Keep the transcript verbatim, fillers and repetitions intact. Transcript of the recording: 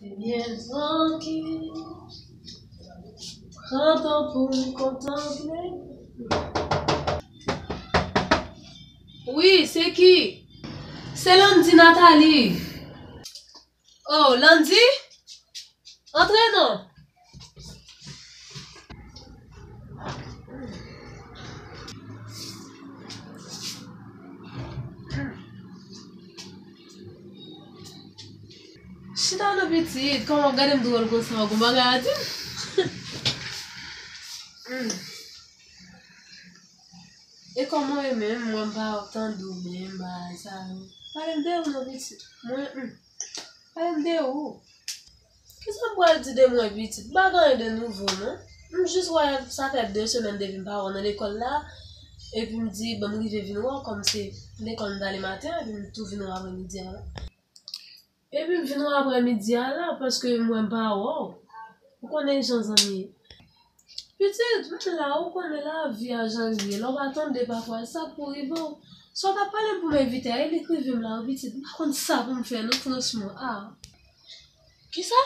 Byen trankil. Pran tan pou m kontanple. Wi, se ki? Se Landy, Nathalie. Oh, Landy? Antre non. Chita non pitit, kòman w ap gade m dwòl konsa, w gon bagay a di m? Hmm. E kòman w ye menm? Mwen m pa tande w menm, bagay sa yo. Pale m de ou non pitit. Mwen, hmm. Pale m de ou. Kisa m pral di de mwen pitit? M pa gen anyen de nouvo non. M jis wè sa fè de semèn depi m pa wè w nan lekòl la. Epi m di, bon, m rive vin wè w kòm se lekòl m t ale maten an, epi m tou vin wè w aprè midi a la. Epi m vin wè w aprè midi a la, paske m wè m pa wè w. Ou konnen jan zanmi ye. Pitit, m la, ou konnen lavi a jan l ye. Lè w pa tande pafwa, sa k pou rive w? Sa w t ap pale m pou m envite a, e li k rive m la, wi, pitit. M pa konn sa pou m fè, non, franchman. Ah. Kisa?